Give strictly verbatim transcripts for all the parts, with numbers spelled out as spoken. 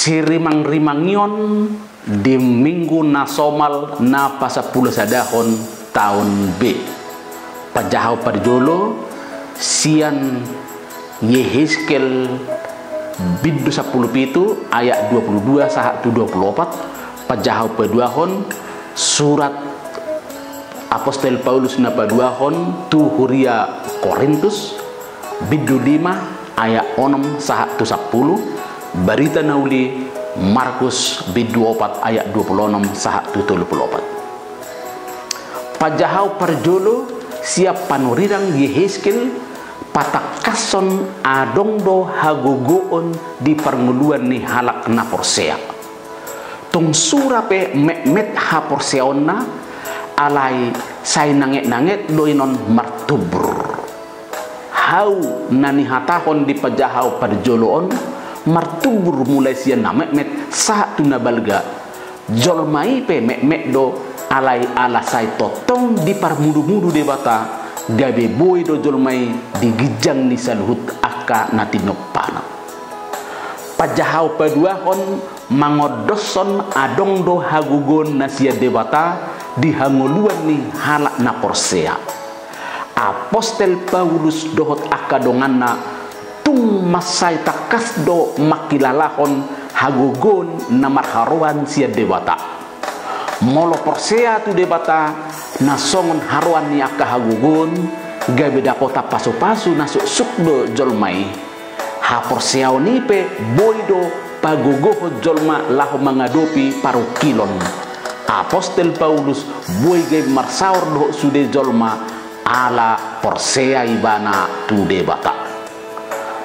Sirimangrimangion di Minggu na somal na pasampulusadahon taon B. Panjahahon parjolo sian Yehezkiel bindu sampulu pitu ayat dua pulu dua sahat tu dua pulu opat. Panjahahon paduahon surat Apostel Paulus na paduahon tu huria Korintus, bindu lima ayat onom sahat tu sampulu. Barita na uli Markus bindu opat ayat dua pulu onom sahat tu tolu pulu opat. Panjahahon parjolo sian panurirang Yehezkiel patangkashon adong do hagogoon di parngoluan ni halak na porsea. Tung sura pe metmet haporseaonna, alai sai nangetnanget do inon martumbur. Hau na nihatahon di panjahahon parjolo on, martumbur mulai sian na metmet sahat tu na balga. Jolma i pe metmet do, alai ala sai tongtong diparmudumudu Debata, gabe boi do jolma i di ginjang ni saluhut angka na tinompana. Panjahahon paduahon mangondoshon adong do hagogoon na sian Debata di hangoluan ni halak na porsea. Apostel Paulus dohot angka donganna tung mansai tangkas do mangkilalahon hagogoon na marharoan sian Debata. Molo porsea tu Debata na songon haroan ni angka hagogoon, gabe dapotan pasupasu na suksuk do jolma i. Haporseaon i pe boi do pagogohon jolma laho mangadopi parungkilon. Apostel Paulus boi gabe marsaor dohot sude jolma ala porsea ibana tu Debata.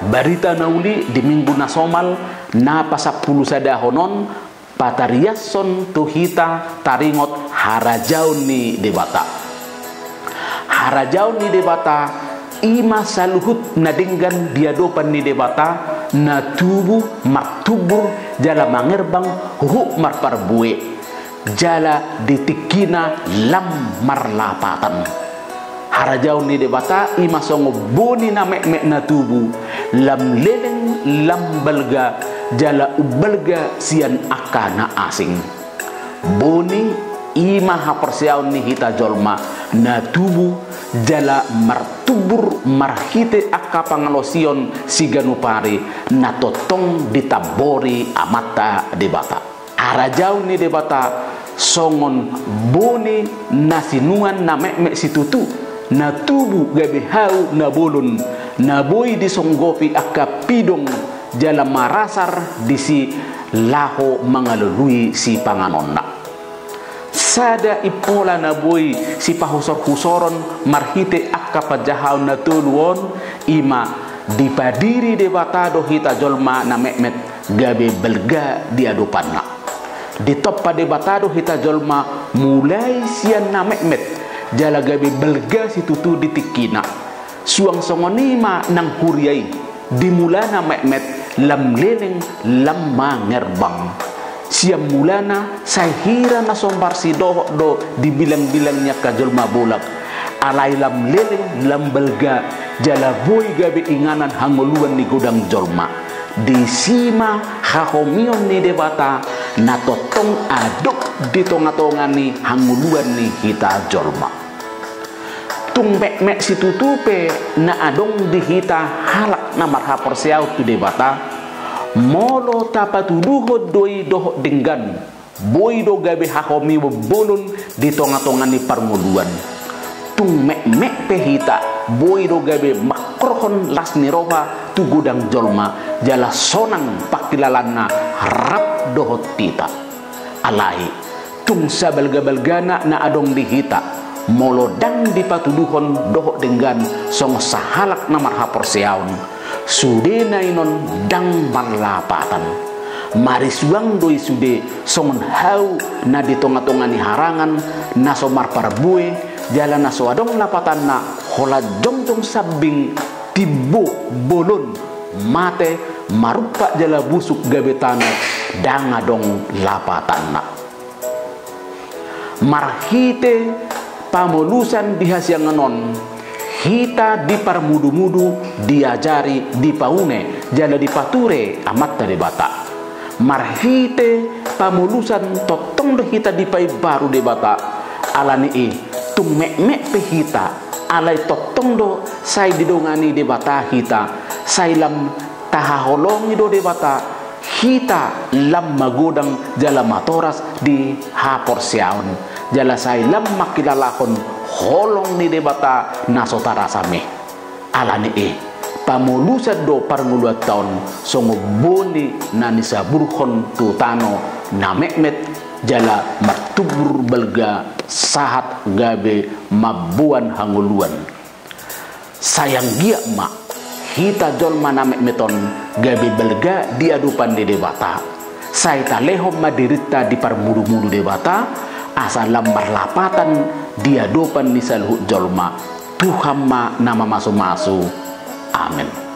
Barita na uli di Minggu na somal na pasampulusadahon on patariashon tu hita taringot harajaon ni Debata. Harajaon ni Debata i ma saluhut na denggan di adopan ni Debata, na tubu, martumbur, jala mangerbang, huhut marparbue, jala di tingkina lam marlapatan. Harajaon ni Debata i ma songon boni na metmet na tubu, lam leleng, lam balga, jala umbalga sian angka na asing. Boni i ma haporseaon ni hita jolma na tubu jala martumbur marhite angka pangalaosion siganup ari na tongtong ditambori Amanta Debata. Harajaon ni Debata songon boni na sinuan na metmet situtu, na tubu gabe hau na bolon, na boi disonggopi angka pidong jala marasar disi laho mangalului sipanganonna. Sada impola na boi sipahusorhusoron marhite angka panjahaon na tolu on, i ma dipadiri Debata do hita jolma na metmet gabe balga di adopanna. Ditompa Debata do hita jolma mulai sian na metmet, jala gabe balga situtu di tingkina. Suang songon i ma nang huria i, di mulana metmet, lam leleng, lam mangerbang. Sian mulana sai hira na so marsidohot do di bilangbilang ni angka jolma bolak. Alai lam leleng, lam balga, jala boi gabe inganan hangoluan ni godang jolma. Disi ma hahomion ni Debata na tongtong adong di tongatonga ni hangoluan ni hita jolma. Tung metmet situtu pe na adong di hita halak na marhaporseaon tu Debata, molo tapatuduhon do i dohot denggan, boi do gabe hahomion bolon di tongatonga ni parngoluan. Tung metmet pe hita, boi do gabe mangkorhon las ni roha tu godang jolma, jala sonang pangkilalaanna rap dohot hita. Alai, tung sabalgabalgana na adong di hita, molo ndang dipatuduhon dohot denggan songon sahalak na marhaporseaon, sudena inon ndang marlapatan. Marisuang do i sude songon hau na di tongatonga ni harangan, na so marparbue, jala na so adong lapatanna, holan jongjong sambing timbo bolon, mate, marumpak jala busuk gabe tano, ndang adong lapatanna. Marhite pamolusan di hasiangan on, hita diparmudumudu, diajari, dipaune, jala dipature Amanta Debata. Marhite pamolusan tongtong do hita dipaimbaru Debata. Ala ni i, tung metmet pe hita, alai tongtong do sai didongani Debata hita, sai lam tahaholongi do Debata hita lam magodang jala matoras di haporseaon, jala sai lam mangkilalahon holong ni Debata na so tarasam i. Ala ni i, pamolusan do parngoluanta on songon boni na nisaburhon tu tano na metmet jala martumbur balga sahat gabe mamboan hangoluan. Sai anggiat ma hita jolma na metmet on gabe balga di adopan ni Debata. Sai talehon ma dirinta di parmudumudu Debata, asa lam marlapatan di adopan ni saluhut jolma. Tuhan ma na mamasumasu. Amen.